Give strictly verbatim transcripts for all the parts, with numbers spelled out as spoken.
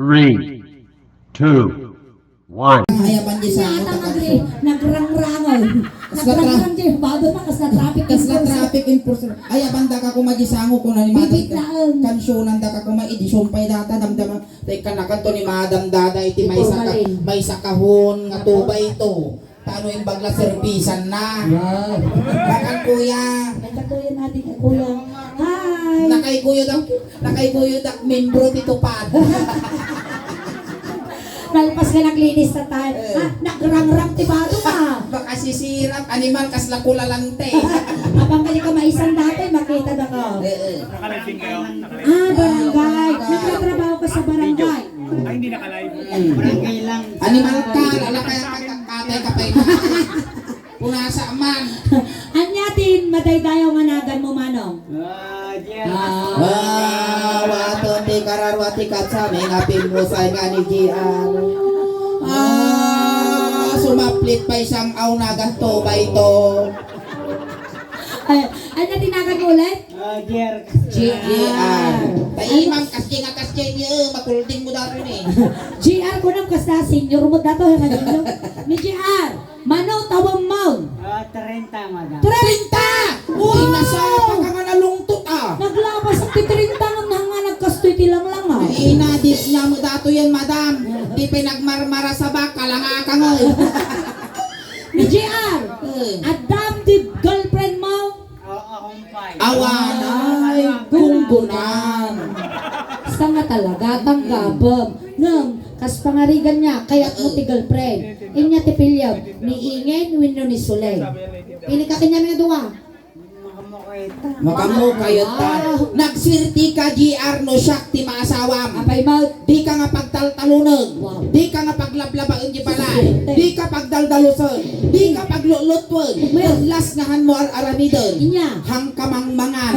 Three, two, one. Ay, apan di sa Ata magri, nagrangrangaw. Kasla tra- Nagrangrangaw, bado na, kasla traffic Kasla enforcer. Traffic enforcer. Ay, apan daka kuma di sango ko na ni Madam. Bibit laeng. Kansyonandaka kuma, idi sumpay data, damdama. Tay kanakan to ni Madam Dada, iti Iti maysa ka, formalin. Maysa kahon nga tubay to. Tano imbag la servisan na. Wow. Bakan, kuya. Ay, katuyan natin ka, kuya. Hi. Nakaiguyo dak, nakaiguyo dak membro ti tupad. Nalpas ka naglinis ta tayo. Eh. Ah, nagrangrang ti bado ka. Baka sisirap, animal, kasla kulalante. Abang ka di ka maisan dati, makita na ka. Eh, eh. Ah, barangay. Nagtatrabaho ka sa barangay. Ay, hindi naka-live. Barangay lang. Animal ka, lalaki ang katay ka pa ito. Punasa man. Anya tin madaydayaw nga nagan mo, manong? Ah, yes. Ah. Ah, wato ti kararwa ti katsami nga pinmusay nga ni G R. Ah, sumaplit pa isang aw nagan to ba ito? Ay, anya tinagan mo ulit? Ah, G R. G R. G R. Taimang kasjing a kasjing niya, makulding mo daro ni. G R ko nang kasta, senior mo dato, eh, madinlo. Ni G R, mano tawag mo? Ah, treinta, madam. Treinta! Wow! Inasapa ka nga nalungtot, ah. Naglabas ak ti treinta nga nanga nagkastoy ti langlang, ah. Ay, inadit niya mo dato yan, madam. Di pinagmarmara sa baka, langa ka nga, eh. Ni G R, eh. Adam di girlfriend mo? Oo, humpay. Awan ay gunggunan. Basta nga talaga, tanggapem. Ngem, kas pangarigan niya, kayat mo ti girlfriend. Inya ti piliem, ni Ingen wenno ni Sule. Pili ka kaniami nga dua. Makamukayta. Makamukayta. Wow. Nagsirti ka, G R, no siak ti maasawam. Apay mo? Di ka nga pagtaltaluneg. Wow. Di ka nga paglablabaen di balay. Swerte. Di ka pagdaldalusen. Di ka paglutlutoen. Well. Ket las nga han mo ar-aramiden. Inya. Hang kamangmangan.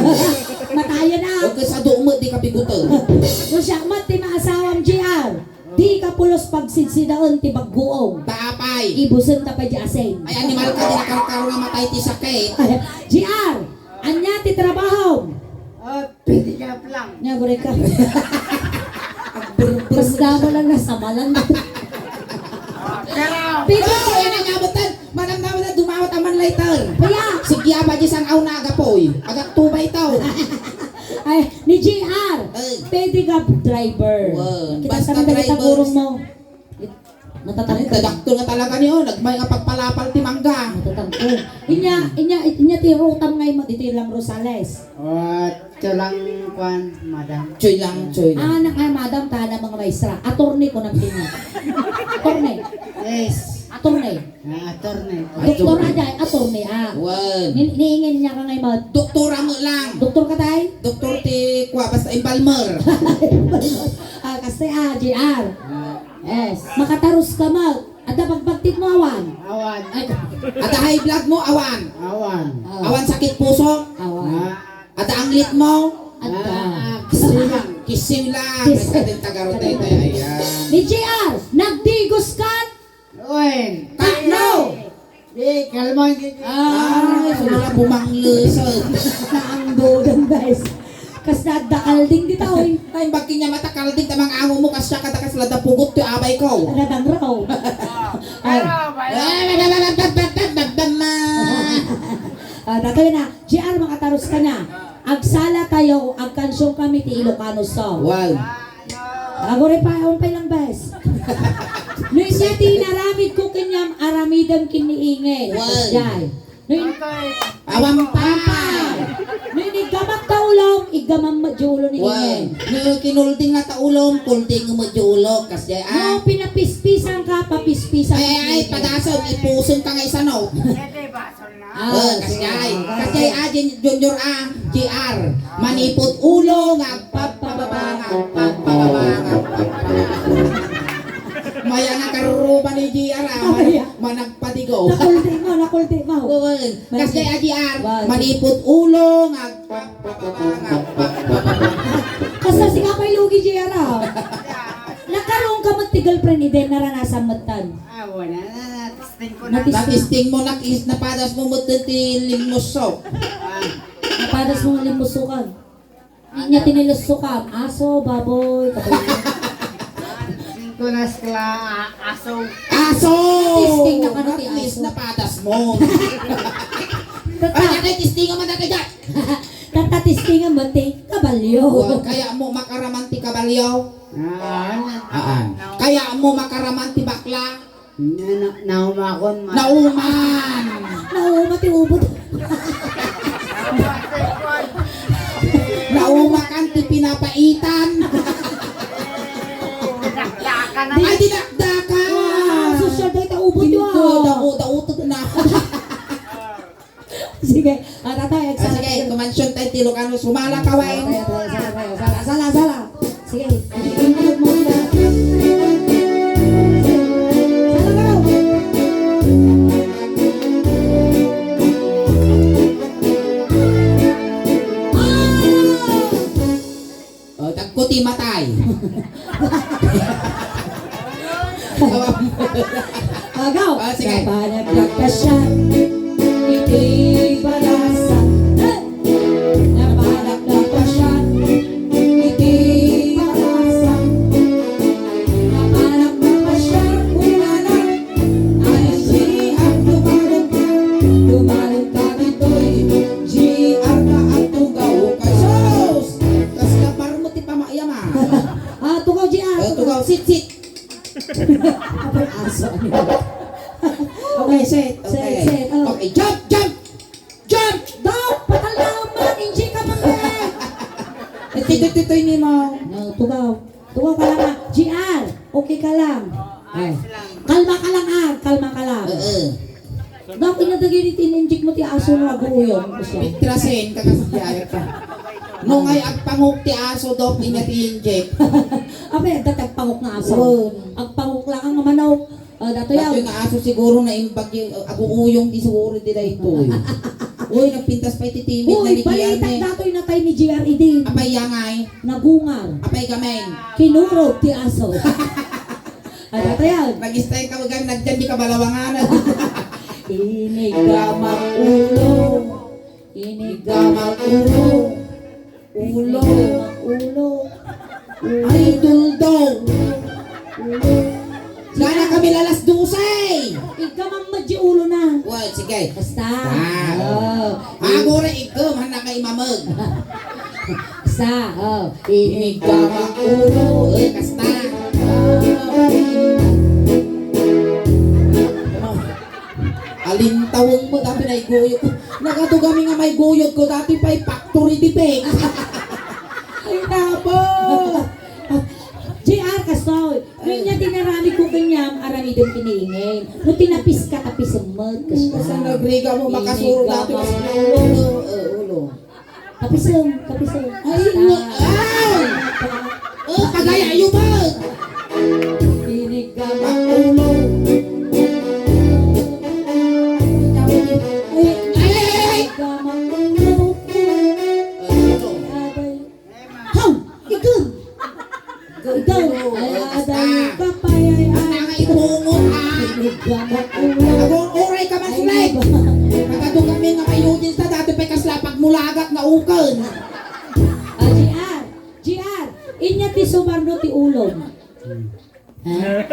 Matayen a. O ket sadu met di ka biguten. No siak met ti maasawam, G R. Di ka pulos pagsidsidaen ti bagguong. Ta apay. Ibusen ta pay di asin. Ay, animal ka, di nakarkaro nga matay ti sakit. G R, anya ti trabahom? Ah, pwede ka lang. Nya, gure ka. Agburbur. Mas damo lang na samalan. Pero, Pwede. Ay, ano nga, butan? Manamnama na dumawat a man later. Kaya? Sige, aba, di sang aw na agapoy. Agagtubay taw. Ay, ni G R. Ay. Pwede ka driver. Wow. Kita basta kami dagiti driver. Gurong mo. Ay, matatangko. Dadakkel nga talaga ni, oh, nagmay nga pagpalapal ti mangga. Matatangko. Inya, inya, inya ti rutam nga ima ditoy lang Rosales. Ah, ito lang, kwan, madam. Choy lang, choy lang. Ah, anak nga, madam, tana mga maestra. Attorney ko nang pinyo. Attorney. Yes. Attorney. Ah, attorney. Doktora jay, attorney, ah. Wen. Ni-, niingen niya ka ngay, ma-, Doktora mo lang. Doktor ka, tay? Doktor ti, kwa, basta embalmer. Ah, kasi, ah, G R. Ah. Yes. Makatarus ka, ma-, adda pagbagtit mo, awan? Awan. Ay, adda high blood mo, awan? Awan. Ah. Awan sakit puso? Awan. Ah. Adda anglit mo? Adda. Ah, kisiw lang. Kisiw lang. Kis- Ay, katin tagarot tayo, tayo. Ayan. Ni G R, nagdigos ka? Oy. Takno! Di, kalmang di. Ay, sumala bumangles. Naanggodan, guys. Kas nadda kalding di tao, eh. Ay, bagkin niya mata kalding, tamang amo mo, kasya ka, takas lada pugot, ti abay ko. Nadangraw. Ay. Ah, datoy na. G R, makatarus ka na. Agsala tayo, agkansion kami ti Ilocano song. Wow. Aguri pa, umpay lang, bes. No inya ti inaramid ko kaniam, aramidem ken ni Ingen. Wow. Jay. No in-, Awan pa. No iniggamak ta ulom, iggamam met di ulo ni Wow. Ingen. No kinulding nga ta ulom, kulding met di ulo. Kas jay, ah. No pinapispisan ka, papispisan Ay, ay, ay, ni Ingen. Padasem, ipusen ka nga isano. Ah, Oh, sige. Kasjay. Kasjay, ah, Jun-, Junior, ah, G R. Manipud ulo nga agpagpababa nga agpagpababa nga agpagpababa. Maya nga karuruba ni G R, ah, man-, Ay, ah. Managpadigo. Nakulti mo, nakulti mo. Wen. Kasjay, ah, G R. Wag. Manipud ulo nga agpagpababa nga agpagpababa. Kasta si Kapay Lugi, G R, ah. Nakaroon ka met ti girlfriend, iden naranasan met tan. Ah, wala. Na, na, natisting ko na. Natis- Natisting mo, nakis-, napadas mo met ti limmusok. Ah. Napadas mo nga limmusokan. Inya ti nilussokam, aso, baboy, kabayo. Kunas ka la, a-, aso. Aso! Testing na kano ti aso. At least napadas mo. Tata- Ay, testing naman na kaya. Tatatestingan mo ti kabalyo. Wa, kaya mo makaraman ti kabalyo? Ah, Aan. Kaya mo makaraman ti bakla? Na, na, naumakon, ma- Nauman! Nauma ti ubot. Naumakan ti pinapaitan. Ay, dinakdakan! Ah, social day ta ubot yun. Dao, dao, dao, na. Sige. Ah, tatay, ah, sige, excited. Kumansyon tayo ti Ilocano. Sumala ka, Weng. Sala, sala, sala, sala. Sige. Sala ka raw. Ah! O, dagko ti matay. Agaw! Ah, sige. Napanak na pasyan iti barasan. Eh! Napanak na pasyan iti barasan. Napanak na pasyan, kunana. Ay, si Arto Balagta, tumalon ka ditoy. G R ka at tugaw ka. Sus! Kasla parmo ti pamayaman. Ah, tugaw, G R. Eh, tugaw, sit, sit. Abay, aso. Okay, sit. Sit, okay. Sit, oh. Okay, jump, jump! Jump! Daw, patalaman, inji ka man, eh. Ito, ito, ito, ini mo. No, tugaw. Tugaw ka lang, ah. G R, okay ka lang. Oh, ayos lang. Kalma ka lang, ah. Kalma ka lang. Oo. Dako na dagiti in-inject mo ti aso nga aguyong, siya. Pitrasen, kakasdiay ka. No, ngay agpangok ti aso, Dok, inya ti inject. Apay, adda ti agpangok nga aso. Oo. Agpangok lang nga manok. Ah, datoy. Datoy nga aso siguro naimbag yung, uh, aguyong di siguro di daytoy. Uy, nagpintas pa iti timid na ni G R. Uy, balitak datoy natay ni G R idi. Apay yangay? Nagungar. Apay gamin? Kinurog ti aso. Ada tayo. Nag-style ka, wag kang nagdyan, di ka balawangan. Inigamak ulo. Inigamak ulo. Ulo. Inigamak ulo. Ay, tuldaw. Ulo. Gana kami alas dose. Ikaw, mamad di ulo na. Well, sige. Basta. Ah. Oh. Agora ikaw, man na kay mamag. Sa, oh, inigamak ulo, eh, kasta. Alintaweng mo, dati na iguyod. Nagatugamin nga may guyod ko, dati pa'y factory defect. Ay, nabo! G R, kastoy. Ngayon nga, dinaramid ko kanyam, aramidem kiniingin. No tinapis ka, tapisem met, kasta. Basta nagriga mo, makasuro dati, mas ulo, eh, ulo. Tapisem, tapisem. Ay, no. Ay! Oh, pagaya, ayuban! Inigamak ulo. Ay, ay, ay, ay! Inigamak ulo. Ay, ito. Abay. Haw! Ikan! Ikaw, ay, aday, kapay, ay, ay. Nangaipungot, ah. Inigamak ulo. Agong oray ka man, Sulay. Nagadu kami nga may audience na dati pa'y kasla pagmulagat nga uken. Ah, G R, G R, inya ti sumarno ti ulom. Ha?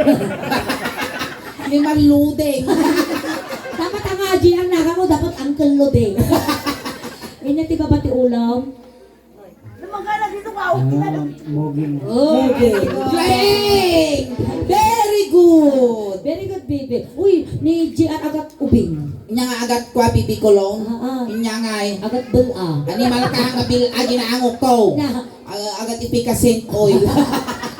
Ni Marludeng. Dapat ang, ah, G R na mo, dapat Uncle Ludeng. Inya ti baba ti ulom. Lumangga na dito, wow. Ah, muging. Oh. Muging. Galing! Very good! Very good, baby. Uy, ni G R agat ubing. Inya nga agat kwa, bibi kulong. Ah, ah. Inya nga eh. Agat bel-a. Animal ka nga bil-a, ginaangok ko. Na. Ah, agat ipikasin oil.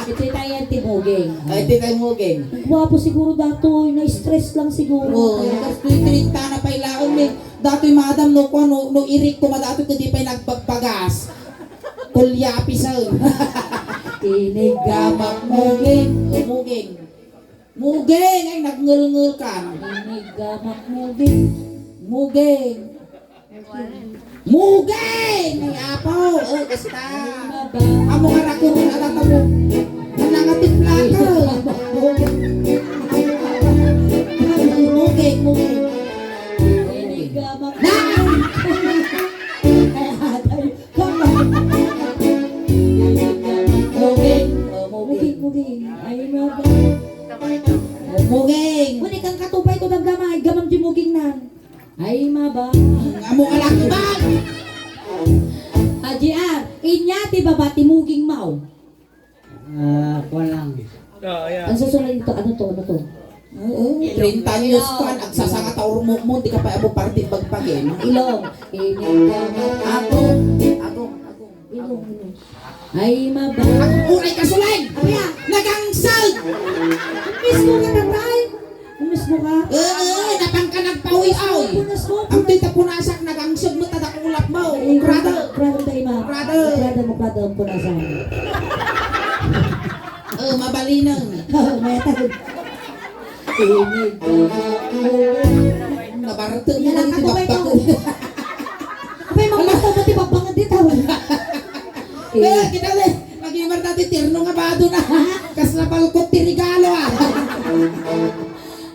Ito tayo ti muging. Ay, ito tayo muging. Gwapo siguro datoy, na-stress lang siguro. Oo, kaya. Tapos tuwing-tuwing tana pa ilaon, eh. Datoy, madam, no, kung ano, no, irik ko, madatoy, kundi pa'y nagbagbagas. Kulya, pisaw. Inigamak muging. Muging. Muging. Ay, nagngelngel ka. Inigamak muging. Muging. Muging! Ay, apo. Oh, basta. Amo nga rako, kung atatamo. Ang nangatipla ka. Muging, muging. Inigamak. Na! Ay, atay. Muging. Oh, muging. Muging, muging. Ay, naba. Amo ka lang, Bang! Ah, G R, inya ti baba ti muging maw. Ah, kuwan lang. Ah, yeah. Ang susunod dito, ano to, ano to? Oo, treinta anyos ka, nagsasanga ta urmukmuk, di ka pa amo parte bagbagen. Ilong. Ilong. Agong, agong, agong. Ilong, ilong. Ay, maba. Ang uray ka, Suleng! Abiya! Nagangsag! Mismo ka, tatay! Mismo ka? Ee, napang ka nagpawiaw. Punas mo, punas. Ang tita punasak, nagangsag mo, tadakulap mo. Ay, brother. Brother tayo, ma. Brother. Brother mo, brother, punasan. Oo, mabalinaw. Oo, may tawag. Inig ka. Nabarto mo na dito, bakbak. Abay, mambato mo ti bakbak dito. Eh, kita le. Nagimar dati tirno nga bado na. Kasla balkot ti regalo, ah.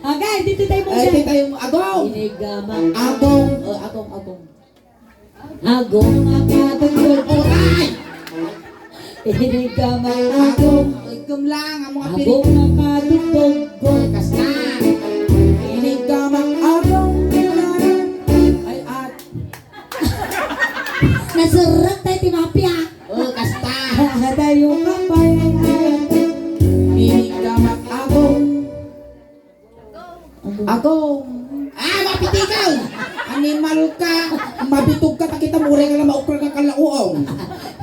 Agay, dito tayo mo. Ay, dito tayo mo. Agong. Inigamang. Agong. Oh, agong, agong. Agong nga kadugdog. Oray! Inigamang agong. Agong lang, ang mga agong nga kadugdog. Ay, kasta. Inigamang agong. Ay, at. Nasurot tayo ti mafia. Oh, kasta. Hadayo ka pa yan. Inigamang agong. Agong. Ah, mapitikaw! Animal ka! Mabitog ka, takita mo, uray nga lang maukra ka kalauaw.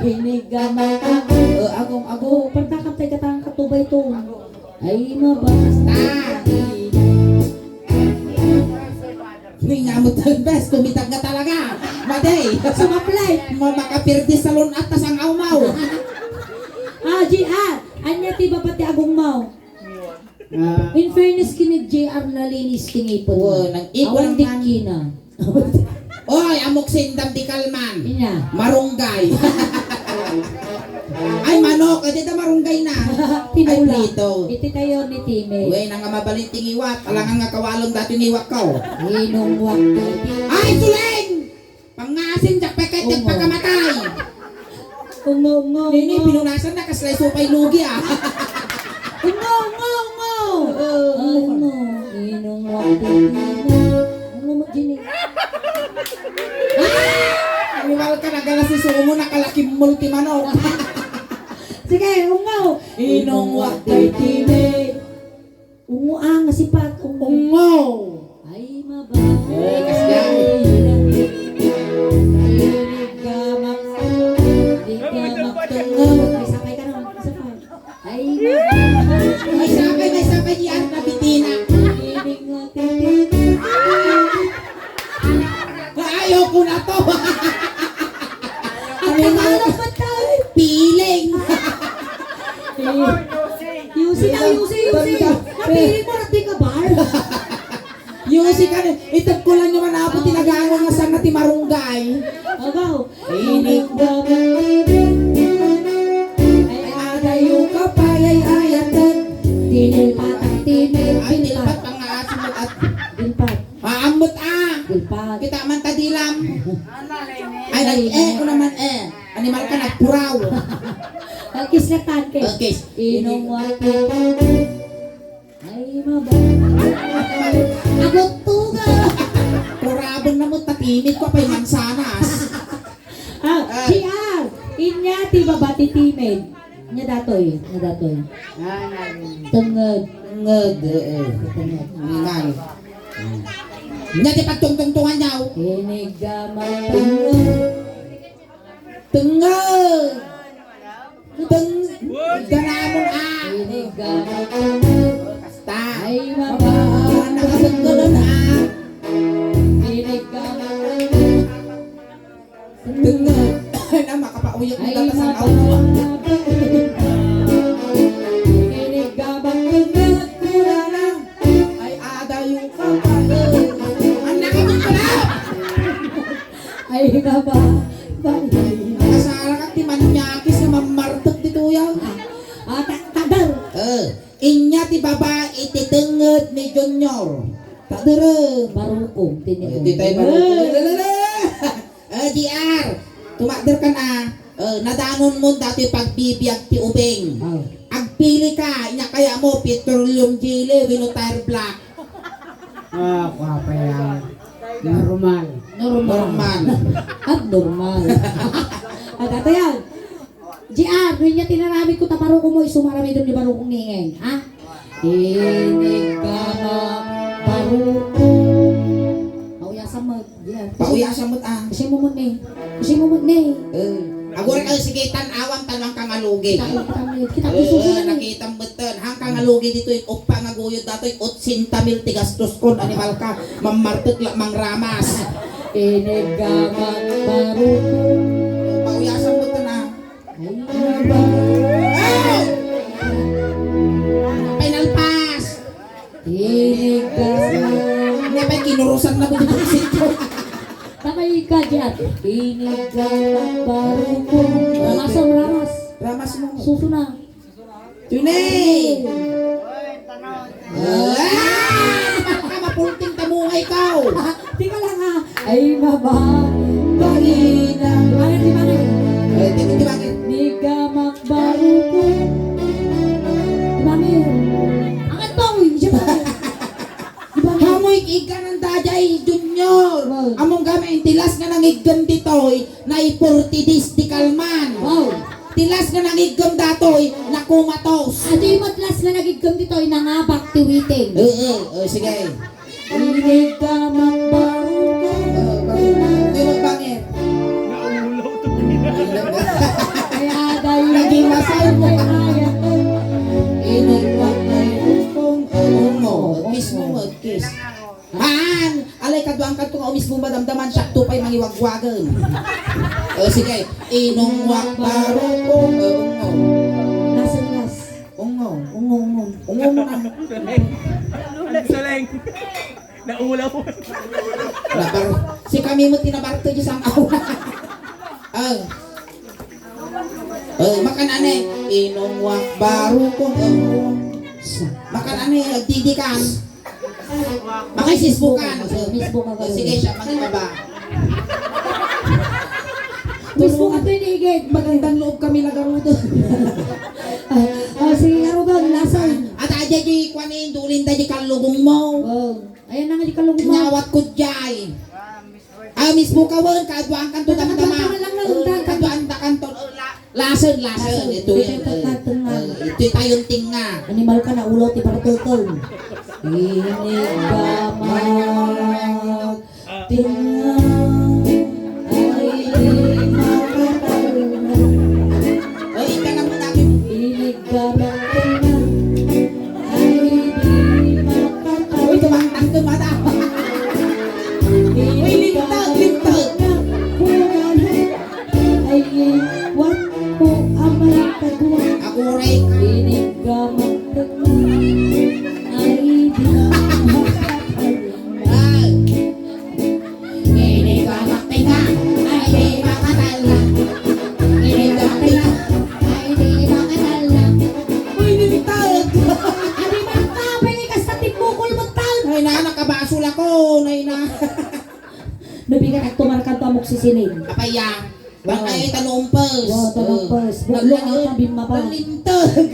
Hinigamang agong. Eh, agong, agong. Partakam tayo katang katuba ito. Ay, mabas. Basta. Ningamot ang bes, kumitag nga talaga. Madi. Sumaplay. Ma-, makapirdi sa lunat, tas ang awmaw. Ah, G R, anya ti baba ti agong maw? Ah. In fairness, kini J R nalinis ti ngipon. Oo, nag-ipon. Awan naman. Dikina. Oy, amok sindam di kalman. Inya. Marunggay. Ay, manok. Adi ta marunggay na. Tinula. Ay, prito. Iti tayo ni Time. Uy, nang nga mabalin ti ngiwat. Alangan nga kawalon dati ngiwat ko. Inong wak. Ay, Suleng! Pangasim, jak peket, jak pakamatay. Ungo, ungo, nini, ungo. Pinunasan na, kaslay supay lugi, ah. Ungo, ungo, ungo. Oo, ungo. Inong wak. Ungo mo, Jimmy. Ah! Animal ka, nagala si Sumo, nakalakim multi manok. Sige, ungo. Inong wak, Jimmy. Ungo, ah, nga sipat, ungo. Ungo. Ay, mabait. Eh, kasyan. Ay, di ka mak-, di ka magtungod. May sapay ka naman, isa pa. Ay, mabait. May sapay, may sapay, di ang nabitina. Ay, di nga titi. Ayaw ko na to. Ang Tagalog ba tayo? Feeling. Eh, Yusi daw, Yusi, Yusi. Banda. Napili mo, rati ka, bar. Yusi ka na. Itag ko lang naman, apo, tinagangon nga sana ti marunggay. Abaw. Inig. Ay, adayo ka pa, ay, ay, atag. Tinilpatan, tinil-, ay, tilpat. Tilpat, pangaasim at. Tilpat. Maammot, ah. Tilpat. Kita man ta dilam. Ay, nag-, eh, ko naman, eh. Animal ka, nagpuraw. Ang kiss na tanke. Okay. Inong wak. Ay, maba. Aguttuga. Kurabon na mo, tatimid ko, apay mansanas. Ah, ah. G R. Inya ti baba ti timid. Nya datoy, nya datoy. Ah, nga. Tenged. Tenged, eh, eh. Tenged. Animal. Hmm. Nya ti pagtungtungtungan niya, oh. Inigamang tenged. Tenged. Teng-, ganamon, ah. Inigamang tenged. Basta. Ay, mama. Baba, nakatenged, ah. Inigamang tenged. Tenged. Ay, na, makapauyag mo. Ay, data sa mama. Tao. Inigamang tenged, kurana. Ay, adayo ka pa. Ang nakatenged pala. Ay, baba. Baba. Nakasala ka ti manyakis nga mamartek ditoy, ah. Ah, ta-, tader. Eh, inya ti baba iti tenged ni Junior. Tader. Barukom, tini. Eh, di tayo barukom. Eh. Lala. Eh, G R, tumakder kan, ah. Eh, nadanon mo dati pagbibiag ti ubing. Ah. Agpili ka, inya kaya mo, petroleum jelly, wenno tire black. Ah, kwapa yan. Normal. Normal. Normal. Abnormal. At ato yan. G R, no inya tinaramid ko ta baruko mo, isumaramid ni barukong ningen. Ha? Inig ka na baruko. Pauyasam met, G R. Pauyasam met, ah. Kasi mo met ni. Kasi mo met ni. Eh, agora kayo, sige, tan-awam, tan-awam ka nga lugi. Kita, kita, kita, Eh, kita, eh, nakita met, tan-awam ka nga lugi ditoy, uppa nga guyod datoy, otsenta mil ti gastos ko, animal ka, mamartek la, mangramas. Inig ka na baruko. Pauyasam met, tan-awam. Ay, ba? Ay! Final pass! Inig ka. Nga ba kinurusan na mo dito sa sitio? Tamay ka dyan. Inig ka, baruko. Ramas, ramas. Ramas mo. Suso na. Tunay! Ah! Baka mapulting ta mo nga ikaw! Tika lang, ah. Ay, mabang. Bagina. Di ba, di ba? Eh, di, di ba? Ni gamak baruko. Di ba, Mir? Ang atong, di ba? Di ba, Mir? Hamoy igganan dayay, Junior. Wow. Among gamin, tilas nga nangiggem ditoy, naiportidis di kalman. Wow. Tilas nga nangiggem datoy, nakumatos. Adi met las nga nangiggem ditoy, nangabak ti witing. Eh, eh, eh, sige. Inig ka makbaruko. Eh, bakit? Di mo bakit? Kaya dahil Naging masal mo. Ay, ay, ay. Inig ka makbaruko. Ungo. Kiss mo, kiss. Haan! Alay, kaduan kadto nga umismo madamdaman, siak to pay mangiwagwagen. O, sige. Inong wakbaro, ungo, ungo. Nasaan nas? Ungo. Ungo, ungo. Ungo mo na. Saleng. Naulaw. Nabar-, si kami mo tinabarto di sang awa. Ah. Eh, makan ane. Inong wakbaro, ungo. Makan ane, agdidikan. Makisisbukan. Misbukan. Sige siya, makibaba. Misbukan to, inigid. Magandang loob kami, lagarudo. Ah, ah, si Arugan, lasan? At adya di kuanin, dulin da di kalugong mo. Oh, ayan na nga di kalugong mo. Nyawat ko jay. Ah, mismo ka, wen, kaaduan kanto damdama. Kaaduan kanto, eh, la-, lasen, lasen. Ito yan, eh, ito tayo tinga. Animal ka na, ulaw ti partuton. Inig ka magtinga, ay di makatalna. Ay, ika na mo namin. Inig ka magtinga. Ay, di makatawa. Uy, tumangtang to, mata. Uy, lintag, lintag. Ay, wat ko amay kadua. Aguray ka. Inig ka magtagna. Ay, di makatawa. Ah. Ini ka magtinga, ay di makatalna. Ini ka magtinga, ay di makatalna. Uy, nintag! Adi man ka, pwede ka sa tibukol mo, tal! Ay na, nakabasol ako, nay na. Nabigat at tumarkan to amok sisinin. Apaya. Bangkay, tanumpes. Wow, tanumpes. Eh, buklo, naglagi-, ang tabimmaba. Nalintag.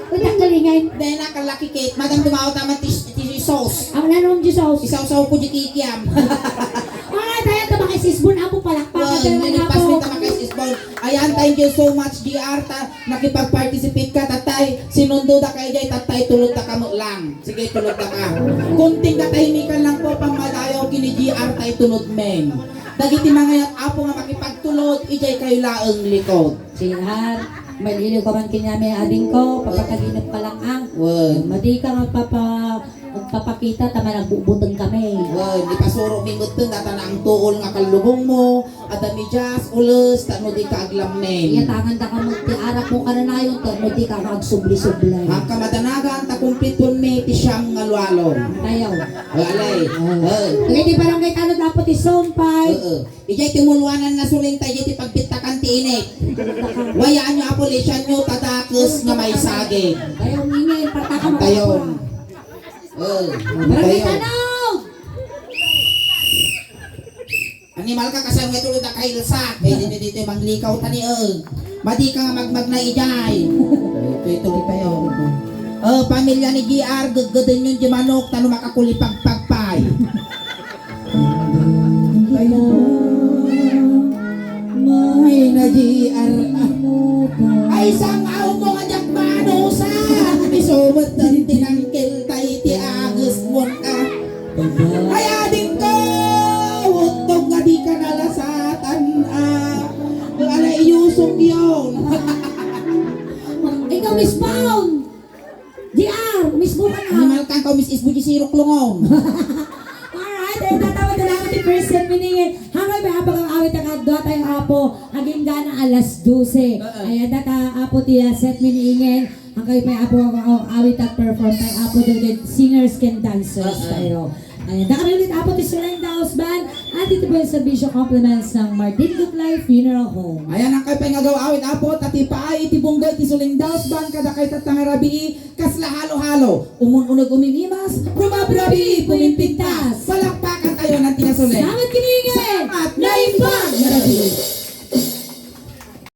Uy, nagkalingan. Dahil nakalaki, Kate. Madam, dumawa taman ti, ti sauce. Ang nanom ti sauce. Isawsaw ko di kikiam. Mga tayo, ito makisisbon. Apo, palakpakan. Wow, tayo, nilipas apo. Nito makisisbon. Ayan, thank you so much, G R. Ta, nakipag-participate ka, tatay. Sinundo da kayo, jay, tatay, tulod da ka mo lang. Sige, tulod da ka. Kunting katahimikan lang po, pamadayaw, kini G R, tay tulod men. Dagiti mangayat, Apo, nga makipagtulod, idiay kayo laeng likod. Sian, maliliw ka man kaniami, adingko, papataginep ka lang, ah. Wen. Madi ka nga papa-, magpapakita, ta managbubuteng kami. Wen, ipasuro mi metten, data na ang tuol nga kallubong mo, adda medias, ules, tapno di ka aglammen. Iyatangan da ka met ti arak mo kananayon, tapno di ka nga agsubli-sublay. Ang kamadanagan, ta kumpletuan mi ti siam nga lualom. Tayo. Walay. Oh. Oh. Lagay ti barangay tanod, Apo, ti sumpay. Oo. Idiay ti muluanan nga suling, ta idiay ti pagbittakan ti init. Wayaan nyo, Apo, lisian nyo, ta dakes nga maisagid. Ayaw ngingin, partaka mo. Tayon. Oh, barangay tayon. Tanod! Animal ka, kasano nga tulog na kailsa? Eh, dito, dito, manglikaw tani, eh. Madi ka nga magmagna idiay. Ito, ito, tayo. Oh, pamilya ni G R, gaggadan yun di manok, tano makakulipagpagpay. Ikaw, Miss Pound! G R, Miss Bukan. Animal ka, ikaw, Miss Isbo, G zero, klungong. Alright, ay tatawa na lang ti first set mi ni Ingen. Hanggang may apag ang awit a kadwa tayo, Apo. Aging gana alas dose. Oo. Ayan, data, Apo, ti, ah, set mi ni Ingen. Hanggang may apag ang awit a perform tayo, Apo, dagiti singers ken dancers Oo. tayo. Ayan, dakayo ulit, Apo, ti Suleng Daos Band. At ito po yung serbisyo compliments ng Martin Duclay Funeral Home. Ayan, ang kayo pa'y ngagaw awit, Apo, tati paay iti bunggo iti Suleng Daos Band, kada kay tatta nga rabii, kasla halo-halo. Umun-uneg umimimas, rumabrabii, pumimpintas. Palakpakan tayo ng tigasuleng. Salamat, Kiningin! Salamat, naimbag nga rabii!